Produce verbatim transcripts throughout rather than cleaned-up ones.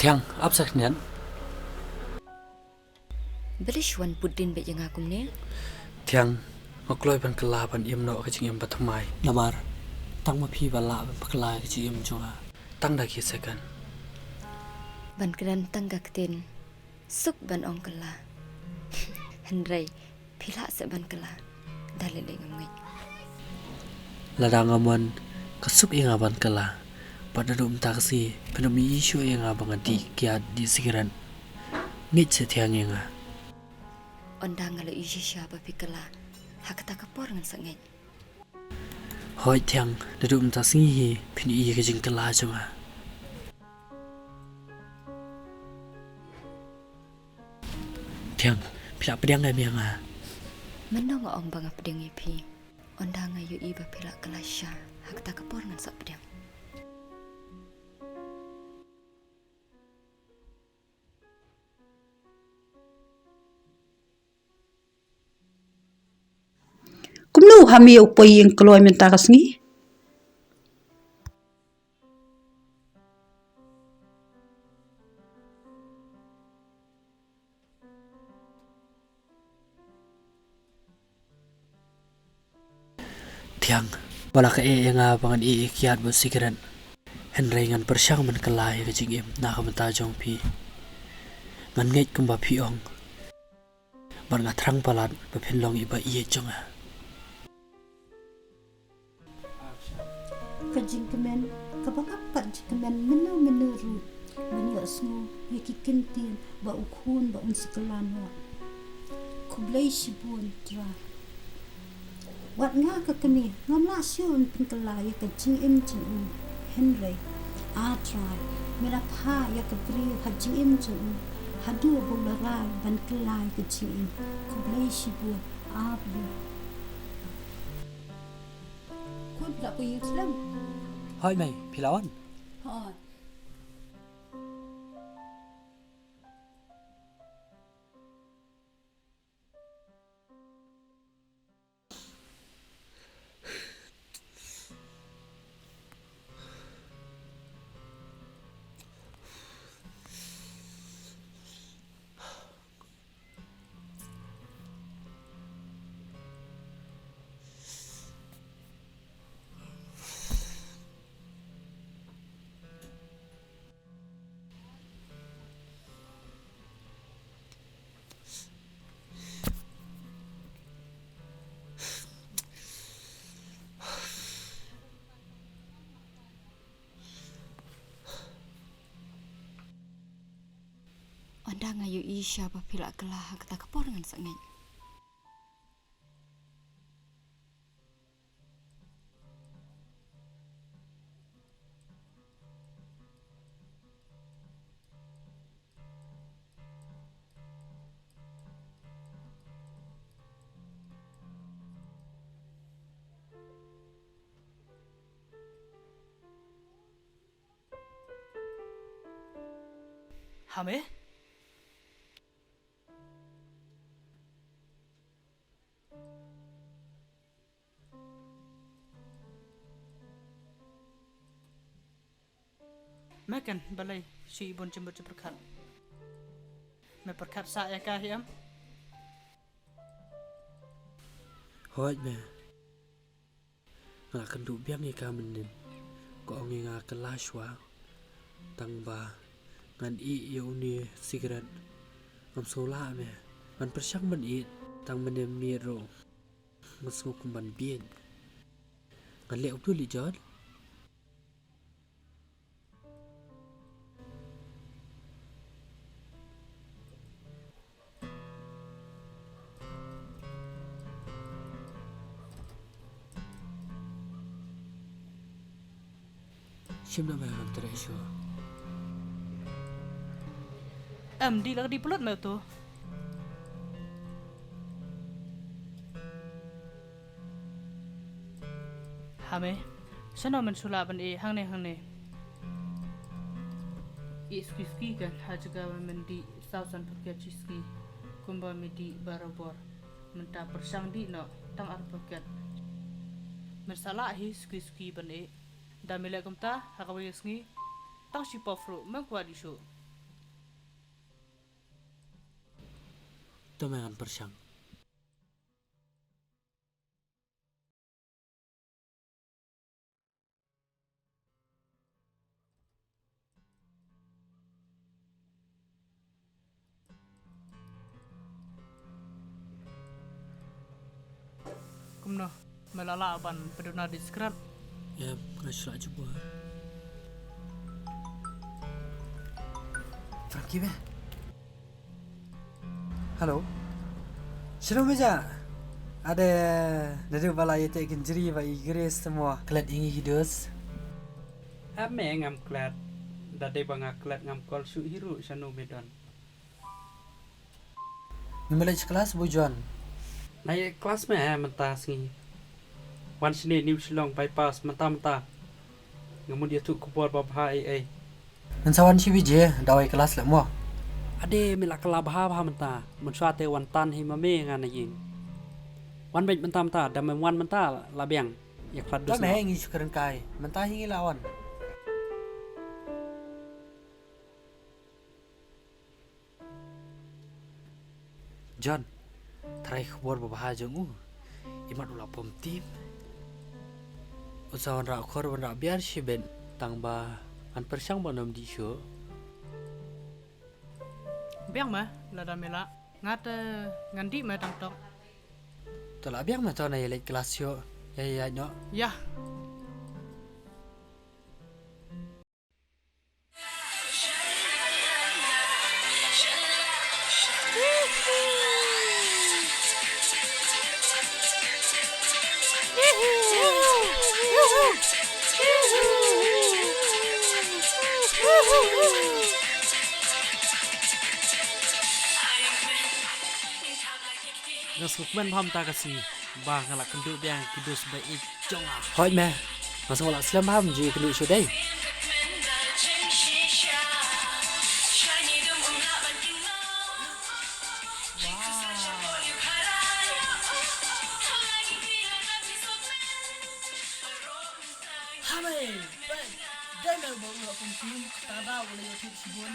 Thiang, ap sa khyndiat. Balei shu wan bud dien bad ïa nga kumne? Thiang, nga kloi ban kylla ban im noh ka jingim ba thymmai. Namar tang ma phi ba lah ban kylla ka jingim jong nga. Tang da ki second. Ban kren tang ka ktien suk ban ong kylla. Hynrei phi lah seh ban kylla. Da lei lei ngam ngeit. Lada ngam wan, ka suk ïa nga ban kylla. Bad naduh mynta ka sngi phin ym ïohi shuh ïa nga ba nga dih kiad dih sikret. Ngeit seh Thiang ïa nga. Ynda nga la ïohi shisha ba phi kylla, ha kata ka por ngan sa ngeit. Hooid Thiang, naduh mynta sngi hi phin ïohi ka jingkylla jong nga. Thiang, phi lah pdiang em ïa nga? Mynno nga ong ba nga pdiang ïa phi? Ynda nga ïohi ba phi lah kylla shisha, ha kata ka por ngan sa pdiang. Kumno u Hame u poi ïing kloi mynta ka sngi? Thiang, wat la ka eh ïa nga ba ngan ïeh ïa kiad bad sikret. Hynrei ngan pyrshang ban kylla ïa ka jingim na ka bynta jong phi. Ngan ngeit kumba phi ong. Bad nga thrang palat ba phin long i ba ïeit jong nga. Ka jingkmen kaba nga pat jingkmen mynno mynno ruh ban ïohsngew ïa ki kyntien ba u khun ba un sa kylla noh. Khublei shibun Trai. Wat nga ka kmie ngam lah shuh ban pynkylla ïa ka jingim jong u. Hynrei A Trai, me la phah ïa ka briew ha jingim jong u haduh ba u la rai ban kylla ïa ka jingim. Khublei shibun. A Blei. Khun, phi lah poi ïing slem? Hooid mei, phi lah wan? Hooid. Ynda nga ïohi shisha ba phi la kylla ha kata ka por ngan sa ngeit. Hame? Me ken balei shi bun jingmut jingpyrkhat. Me pyrkhat sa ïa ka hi em? Hooid me. Nga la kynduh biang ïa ka mynnin. Ka ong ïa nga kylla shuwa. Tang ba ngan ïeh ïa une sikret. Ngam sngewlah me. Ngan pyrshang ban ïeh tang mynne miet ruh. Nga sngew kum ban bieit. Ngan leh u tu li jot. Shim na me ngan treh shuwa. Em, dih la ka dih pynlut me u tu. Hame, shano men shu lah ban ïeh hangne hangne? Ïeh suki suki kan ha jaka ba men dih saw san pyrkhat shi sngi kumba me dih barabor. Mynta pyrshang dih noh tang ar pyrkhat. Men sa lah hi suki suki ban ïeh. Da me leh kumta ha kawei ka sngi tang shi pop ruh men kwah dih shuh. To me ngan pyrshang. Kumno? Me la lah ban pyndonkam da scrap? Em, nga shu lah jubor. Frankie be? Hello. Shano me jah? Ade, naduh ba la ïateh kynjri bad i Grace te mo. Klet ïa ngi ki dos. Em me ngam klet. Da dei ba nga klet ngam call shuh hi ruh shano me don. Ngim leit klas bad u John. Nga ïa klas me mynta sngi. Wan shane New Shillong Bypass mynta mynta. Nga mut ïathuh khubor babha ei ei. Ngan sa wan shi baje, da wai klas leh mo. Ade me la kylla bha bha mynta. Mynshuwa te wan tan hi ma me nga na ïing. Wan beit mynta mynta, da mem wan mynta la biang. Ïa khlad dus. Ka me ngi shu kren kai. Mynta hi ngi la wan. John, tharai khubor babha jong u. Imat u la pom tim. U sa wanrah khor wanrah biar shibit tang ba ngan pyrshang ban ym dih shuh. Biang ma, lada me lah. Nga te ngan dih ma tang tok. To la biang ma to na ïa leit klas shuh. Ïa ïa ïa noh. Ïa. Nga sngewkmen bha mynta ka sngi ba nga la kynduh biang ki dos ba ïeit jong nga. Hooid me. Nga sngewlah slem bha mynta ju kynduh shuh dei. Hame, peit. Dei me ba u la kongkim, tada u la ïathuh shibun.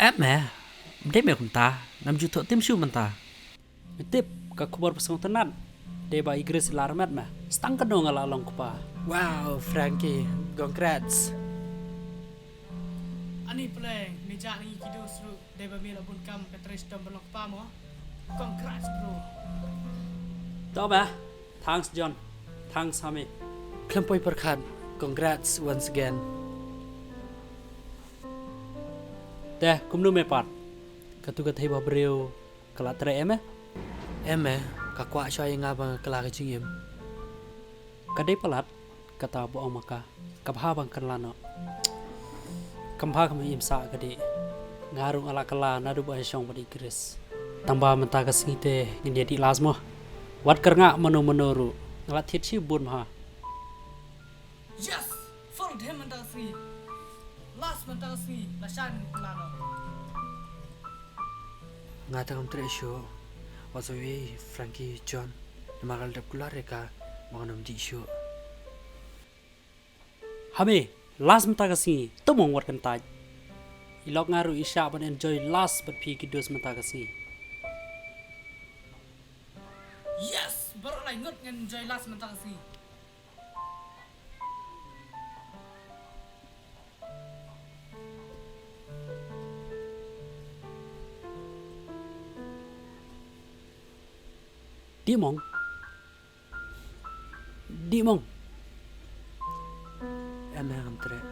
Em me, dei me kumta, ngam ju thoh tim shuh mynta. Me tip, ka khubor ba sngewtynnat. Dei ba i Grace la rmet me. Stang kano nga la long kpa. Wow, Frankie, congrats. Ani pule, me jah ngi ki dos ruh. Dei ba me la bun kam ka trei shitom ba long kpa mo. Congrats, bro. To ba. Thanks, John. Thanks, Hami. Khlem poi pyrkhat. Congrats once again. Te, kumno me pat? Katu ka thei ba briew ka la trei em eh? Em eh, ka kwah shuwa ïa nga ba nga kylla ka jingim. Ka dei palat, kata ba ong ma ka. Ka bha ban kylla noh. Kam bha kam im sah ka dei. Nga ruh nga la kylla naduh ba shong bad i Grace. Tang ba mynta ka sngi te ngin ïa dih last mo. Wat kyrngah mano mano ruh. Nga la thied shibun bha. Yes! Full day mynta ka sngi. Last mynta ka sngi. Lashai ngin kylla noh. Nga te ngam treh shuh. Wat sa ïohi Frankie, John. Namar ka la dep kular ïa ka ba ngan ym dih shuh. Hami, last mynta ka sngi, to mong wat kyntait. I lok nga ruh i shah ban enjoy last bad phi ki dos mynta ka sngi. Yes, baroh lai ngut ngan enjoy last mynta ka sngi. Dih mong. Dih mong. Em eh, ngam treh.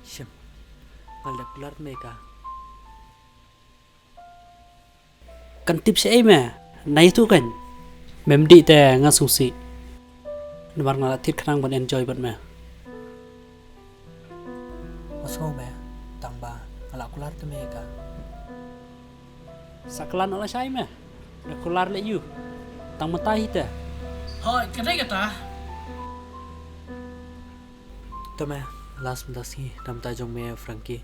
Shim. Nga la dep kular me ka. Kan tip shaei me. Nai tu kan. Mem dih te nga sngewsih. Namar nga la thied khnang ban enjoy bad me. Nga sngew me, tang ba nga la kular te me ka. Sa klan ola shai me. Nga kular leh ïu. Tang mynta hi te. Hooid, ka dei kata. To me, last mynta sngi, na bynta jong me Frankie.